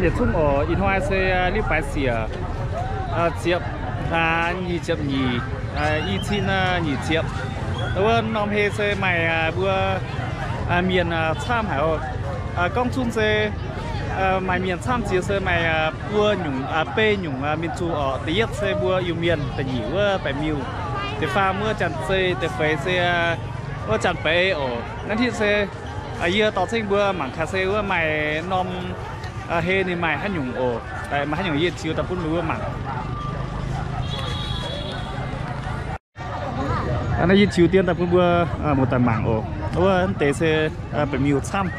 Yietc zungv oc, ih hnoi se liuz baaix siec ziepc, nyic ziepc nyic, i cin nyic ziepc. Wuov norm hei se maaih mbuo mienh camv haic oc. Gorngv zunv se maaih mienh camv jiex se maaih buo nyungc, beiv nyungc mienh zuqc oc. Da'yietv se mbuo Iu-Mienh, da'nyeic wuov baeqc miuh, da'faam wuov janx-zei, da'feix se wuov janx-beiz oc. Naaiv hitv se yie dorh ceng mbuo mangc gaax se wuov maaih norm hei ninh maaih haaix nyungc oc. Maaih haaix nyungc yie ziux daaih bun mbuo mangc. Naaiv yie ziux dien daaih bun mbuo muoz-doic mangc oc. Wuov deix se baeqc miuh camv.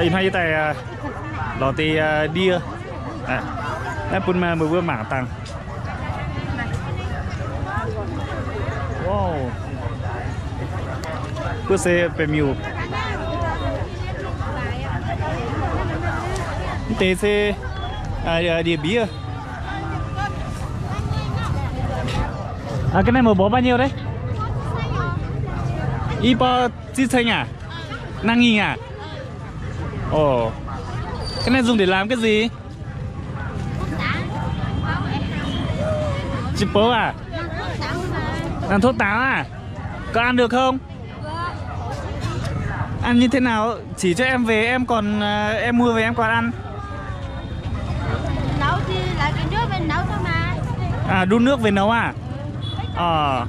Ih hnoi yie daaih lorz deix ndie naaiv bun meih mbuo mangc dangh. Wuov se baeqc miuh. Mv deix se ndie-mbiev. Cái này một bó bao nhiêu đấy? Ih bó zív ceng à? Năm nghìn à? Ồ. Cái này dùng để làm cái gì? Chị Pố à? Làm thuốc táo à? Có ăn được không? Ăn như thế nào? Chỉ cho em về em còn, ờ, em mua về em còn ăn. Nấu thì lấy cái nước về nấu thôi mà. À, đun nước về nấu à? Ờ.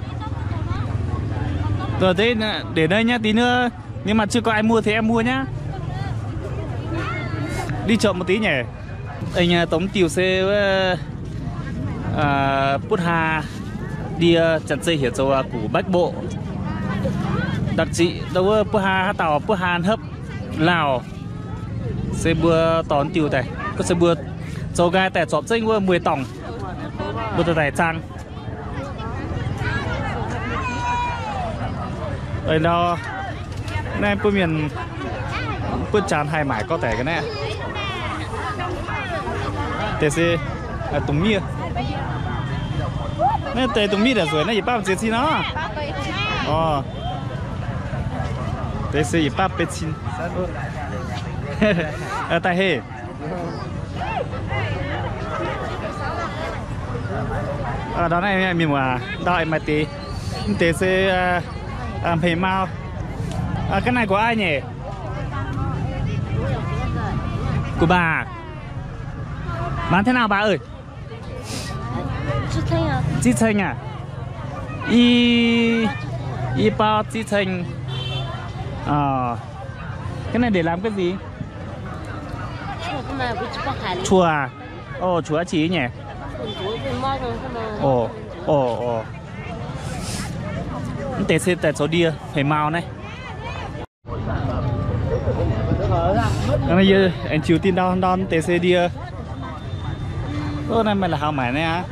Rồi thế để đây nhá, tí nữa nếu mà chưa có ai mua thì em mua nhá. Đi chậm một tí nhỉ. Inh dongh diuh se butv haa ndie, janx-zei heuc zoux gủ bách bộ. Đặc trị dongh wuov butv haa haaix dauh butv haa hnopv Laauh se mbuo dorh diuh daaih, gorngv se mbuo zoux nqaai daaih zorpc zengv wuov mbuo dorngc, mbuo dorh daaih zaang. Ndau naaiv butv mienh, butv janx haih maaic gorngv daic ga'naaiv. Deix se dungz miev. Naaiv deix dungz miev daaih nzueic naaiv yietc baamv ziex cin nor. Orv. Deix se yietc baamv betv cin. Daaih heh. Ndau naaiv mienh muoz, ndau aengx maaih deix. Mv deix se hmeic mau. Ga'naaiv gu'ai nyei? Của bà à? Bán thế nào bà ơi? Zív ceng à? Y, y bao zív ceng. Ờ. Cái này để làm cái gì? Chùa à? Ồ, chùa chỉ nhỉ? Ồ, ồ, ồ. Mv deix se daaih zoux ndie hmeic mau naaiv. Yie aengx ziux dinh ndau ndau deix se ndie. Ov, naaiv meih la'haux maaic naaiv aqv.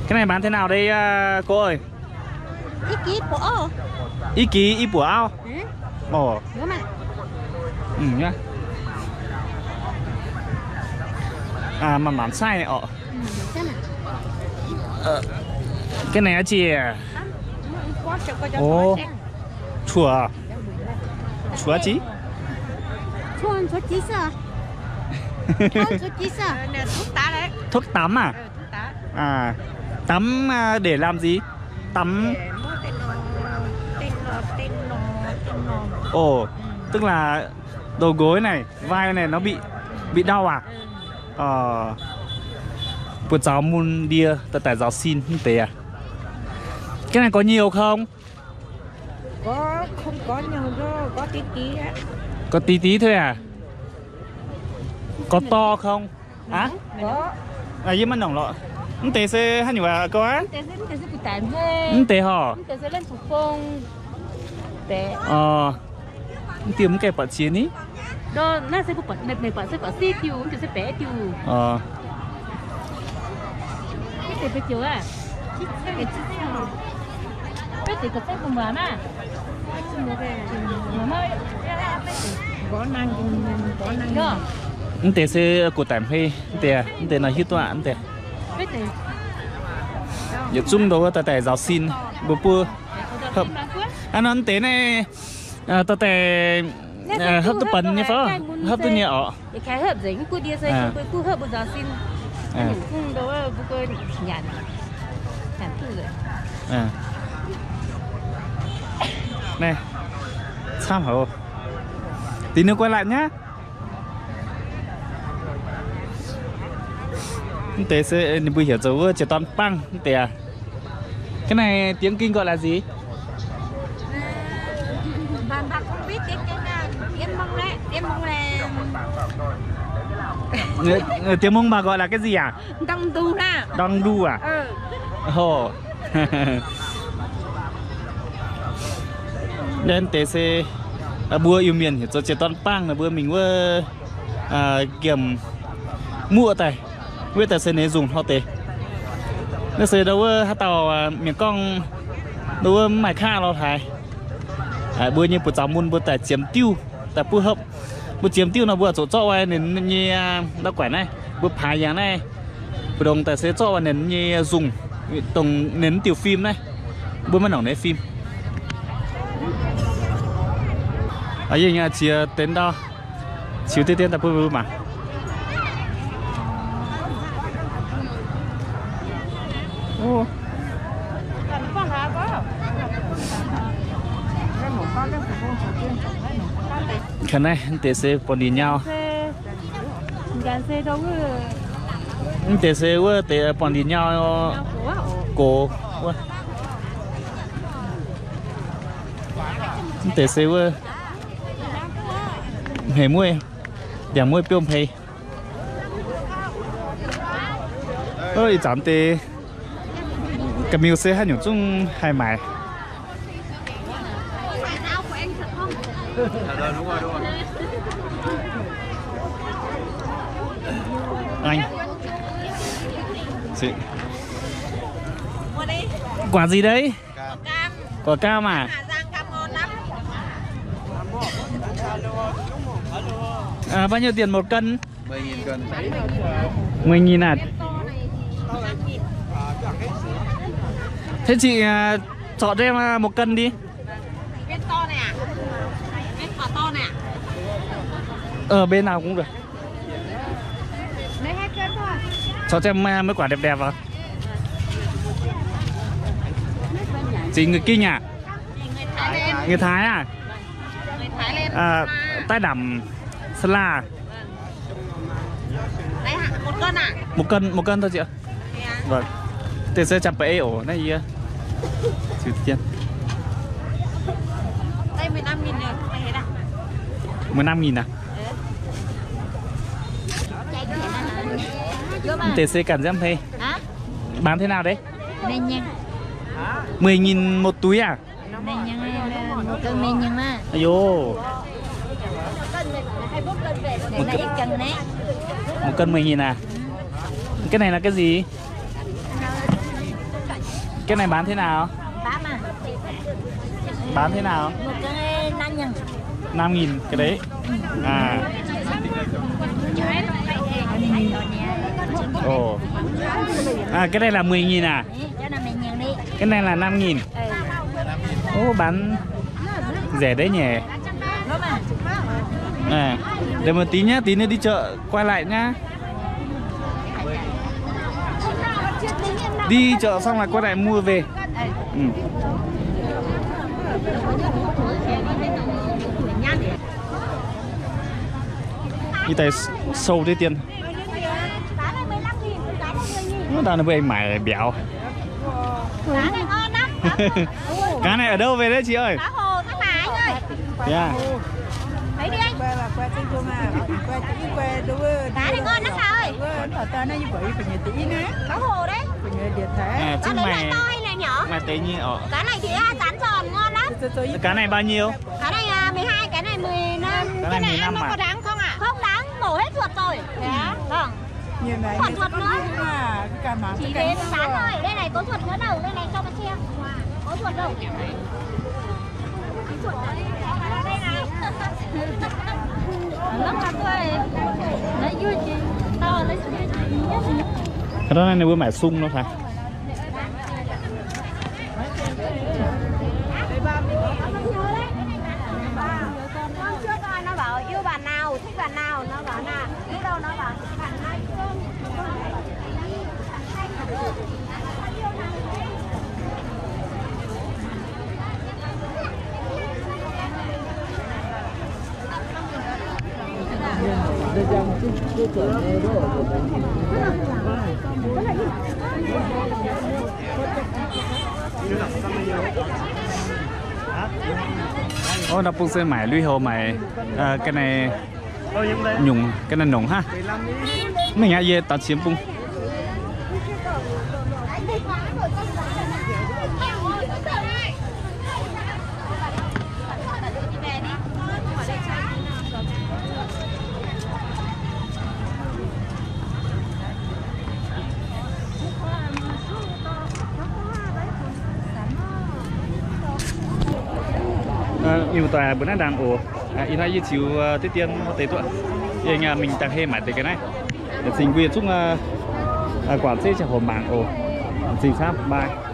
Cái này bán thế nào đây cô ơi? Ih giv ih buoc auv. Ih giv ih buoc auv. Ov. Mv, mangc mangc saaiv orqc. Cái này hả chị? Ồ, chùa, chùa gì? Thuốc tắm à? À, tắm, à, để làm gì? Tắm. Ồ, tức là đầu gối này, vai này nó bị, bị đau à? Ờ, buatc zaux mun ndie daaih daaih nzaaux sin mv deix aqv. Cái này có nhiều không? Có, không có nhiều đâu, có tí tí á. Có tí tí thôi à? Có to không? Hả? Có. À, yie maiv nongc lorqc. Mv deix se haaix nyungc aqv, gau aqv? Mv deix se, mv deix se butv-daic hmei. Mv deix horc. Mv deix se lanh fuc fong. Deix. Ờ. Mv diuh mv gaengh buatc ziex ni? Naaiv se mbuo buatc, meih buatc se buatc siv diuh, mv diuh se baeqv diuh. Ov. Mv deix mbuo ziouc aqv. Mv deix se ga'naaiv hmei, mv deix, mv deix nor hiuv duqv aqv, mv deix. Yietc zungv ndo wuov daaih daaih nzaaux sin, mbuo buov. Aa, nor mv deix naaiv, dorh daaih Hopv duqv banh nyei fai? Hopv duqv nyei orqc. Naaiv, camv haic oc. Deix ninh guai laatc nyei. Mv deix se ninh mbuo heuc zoux wuov jiex dorn bangh mv deix aqv. Cái này tiếng Kinh gọi là gì? Tiếng Mông mà gọi là cái gì à? Ndong ndu à? Ồ. Mv deix se mbuo Iu-Mienh heuc zoux jiex dorn bangh nor, mbuo mingh wuov giemh muoqv daaih, wetv daaih se ninh nzungh hnoi deix. Naaiv se ndau wuov haaix dauh mienh gorngv ndau wuov mv maaih kaav lorh haaix, mbuo nyei buoz zaux mun mbuo daaih ziemx diuv daaih buov hopv. Mbuo ziemx diuv nor mbuo zuqc zorqv wai ninh nyei ndau guaaic naaiv, mbuo paaix yangh naaiv mbu'ndongx daaih se zorqv wai ninh nyei nzungh, dongh ninh diuh fim naaiv, mbuo maiv nongc ninh fim. Yie nyei ziex deix ndau, ziux deix dien daaih bun mbuo mangc. Ga'naaiv deix se buangh ndin-nyau. Mv deix se wuov deix buangh ndin-nyau gox wuov. Mv deix se wuov hmei mueiz, ndiangx mueiz biouv hmei. Ih zanc deix ga'miu se haaix nyungc zungv haih maaic. Quảng gì đấy? Quả cam à? À, bao nhiêu tiền một cân? Mười nghìn à? Thế chị, à, chọn cho em, à, một cân đi. Ờ, bên nào cũng được. Chọn cho em, à, mấy quả đẹp đẹp vào. Chị người Kinh à? Người Thái à? À, tái đẳng Sơn La. Đấy hả? Một cân à? Một cân, một cân thôi chị ạ. Thế à? Vâng. Thế sẽ chăm bẫy ổ này. Đây mười lăm nghìn rồi, mày thấy đâu? Mười lăm nghìn à? Ừ. Thế sẽ cản giám thuế. Hả? Bán thế nào đấy? Mười nghìn. Mười nghìn một túi à? Mười nghìn, một cân mười nghìn mà. Ây dồi. Một cân mười nghìn à? Cái này là cái gì? Cái này bán thế nào? Bán à? Bán thế nào? Một cân năm nghìn. Năm nghìn cái đấy. À. Ồ. À, cái này là mười nghìn à? Cái này là năm nghìn. Ô, bán rẻ đấy nhỉ. À, để một tí nhá, tí nữa đi chợ quay lại nhá. Đi chợ xong là quay lại mua về. Ừ. Ih daaih sou deix dien. Ih daaih ninh mbuo aengx maaic mbiauz. Cá này ở đâu về đấy chị ơi? Cá hồ Cát Mái anh ơi. Thế à? Đấy đi anh. Cá này ngon lắm Thảo ơi. Cá hồ đấy. À, cá này loại to hay là nhỏ? Cá này thì à, rán giòn ngon lắm. Cá này bao nhiêu? Cá này à, mười hai, cái này mười lăm. Cái này ăn nó có đáng không ạ? Không đáng, mổ hết ruột rồi. Vâng. Còn ruột nữa. Chỉ về rán thôi. Đây này có ruột nữa đâu, đây này cho mà xem. Có ruột đâu. Lắm mà tôi lấy vui chứ. Tao lấy vui chứ. Cái đó này, mbuo maaic sung nor haic. Ov, ndau bung se maaic lui-houx maaic ga'naaiv nyungc, ga'naaiv nongc hnangv. Mv hingx aqv, yie daux qiemx bung. Mienh muoz-doic, mbuo naaiv ndaangc oc. Ih hnoi yie ziux deix dien deix duqv. Yie mingh daaih hei maaic deix ga'naaiv. Laengz zingh mbuo yietc zungv guangc zeiv ziangh hoc mangc oc. Laengz zingh camv, bye.